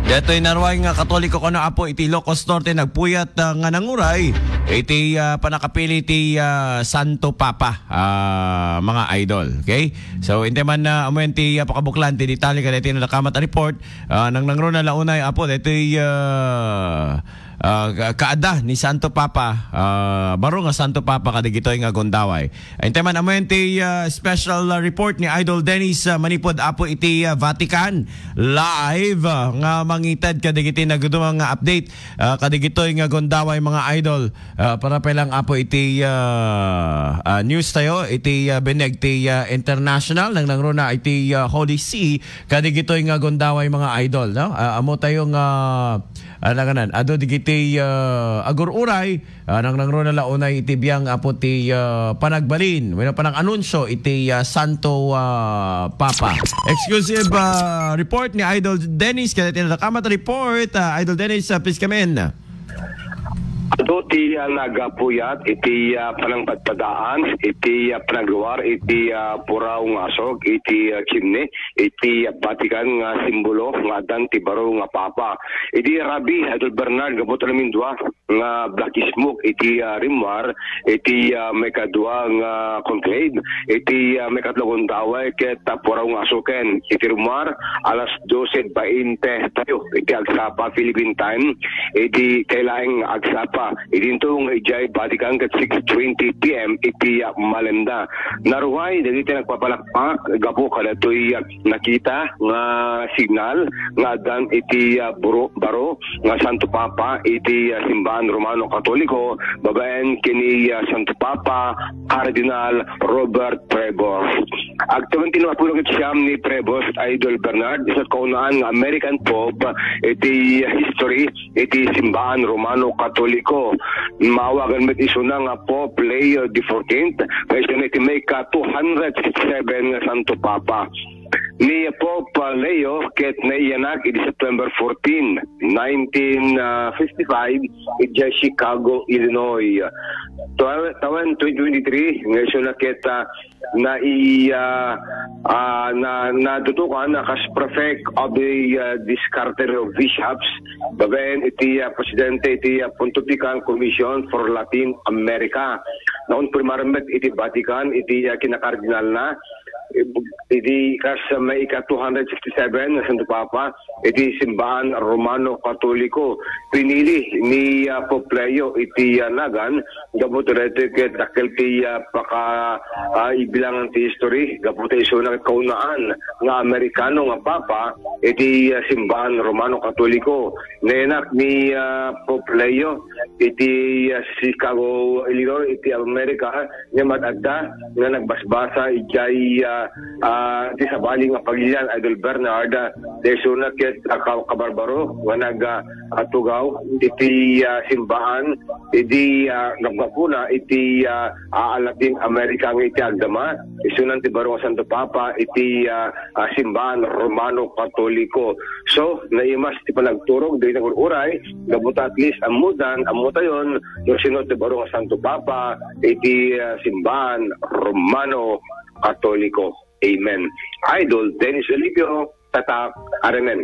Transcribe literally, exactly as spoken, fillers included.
Detoy naruay nga Katoliko kano, Apo, iti Ilocos Norte nagpuyat, ah, nga nanguray iti, ah, panakapili ti, ah, Santo Papa, ah, mga idol. Okay? So, intay man na amuyan ti, ah, pakabuklan ti detalye kadagiti nadakamat a report, ah, nang nangruna la unay, Apo, detoy, ah, ah, ka-, kaada ni Santo Papa, ah, baro nga Santo Papa kadagitoy nga gundaway. Intay man amuyan ti, ah, special, ah, report ni Idol Dennis, ah, manipud, Apo, iti, ah, Vatican. Live, ah, nga mangited kadagiti nagduma nga update, ah, kadagitoy nga gundaway, mga idol. Ah, para pa lang, Apo, iti, ah, ah, news tayo, iti, ah, bineg ti, ah, international, nang nangruna iti, ah, Holy See, kadagitoy nga gundaway, mga idol, no? Ah, amo tayo nga, ah, nanganan, adu digiti, ah, agur-uray, ah, nang nangruna la unay iti biang, Apo, ti, ah, panagbalin, wenno panag-anunsio iti, ah, Santo, ah, Papa. Exclusive, ah, report ni Idol Dennis, kadagiti nadakamat a report. Ah, Idol Dennis, ah, please come in. Adu ti, ah, nagapuyat iti, ah, panangpadpadaan, iti, ah, panagluar iti, ah, puraw nga asok, iti, ah, chimney, iti, ah, Vatican nga simbolo nga addan ti baro nga Papa. Idi rabi, Idol Bernard, gapu ta namindua nga black smoke iti, ah, rimmuar, iti, ah, maikadua nga conclave, iti, ah, maikatlo a gundaway ket, ah, puraw nga asoken. Iti rimmuar, alas doce bainte tayo iti agsapa Philippine time, iti kailaeng agsapa. Idinto nga idiay Vatican ket six twenty P M iti, ah, malem da. Naruay dagiti nagpapalakpak gapu kadatoy, ah, nakita nga signal nga addan iti, ah, buro-, baro nga Santo Papa iti, ah, Simbaan Romano Katoliko babaen ken ni, ah, Santo Papa Cardinal Robert Prevost. Agtawen ti lima pulo ket siam ni Prevost, Idol Bernard, isu ti kaunaan nga American Pope iti history iti Simbaan Romano Katoliko. Maawagan met isuna nga Pope Leo the fourteenth, nga isuna iti maika two hundred sixty-seven nga Santo Papa. Ni Pope Leo ket naiyanak idi September fourteen, nineteen fifty-five, idiay Chicago, Illinois. Tawen, tawen twenty twenty-three, nga isuna ket, ah, nai-, ah, ah, na, natutukan na kas prefect of the, ah, Dicastery of Bishops, babaen iti, ah, presidente iti, ah, Pontifical Commission for Latin America. Naunpirmar met iti Vatican iti, ah, kinakardinalna, idi kas maika two hundred sixty-seven nga Santo Papa iti Simbaan Romano Katoliko. Pinili ni, ah, Pope Leo iti, ah, nagan gapu ta daytoy ket dakkel ti, ah, paka, ah, ibilangan ti history gapu ta isuna ket kaunaan nga Amerikano nga Papa iti, ah, Simbaan Romano Katoliko. Nayanak ni, ah, Pope Leo iti, ah, Chicago, Illinois, iti Amerika, nga mad-adda nga nagbasbasa idiay, ah, ah, ti sabali nga pagilian, Idol Bernard, ah, ti isuna ket, ah, ka-, kabarbaro nga nag, ah, atugaw iti, ah, simbaan idi, ah, gapgapuna iti, ah, ah, Latin America nga iti agdama. Isunan ti baro nga Santo Papa iti, ah, ah, simbaan Romano Katoliko. So, naimas ti panagturog dagiti nagur-uray, gapu ta at least ammodan, ammotayon, no sino ti baro nga Santo Papa iti, ah, simbaan Romano Katoliko. Amen. Idol Dennis Olivio, Tatak, Aremen.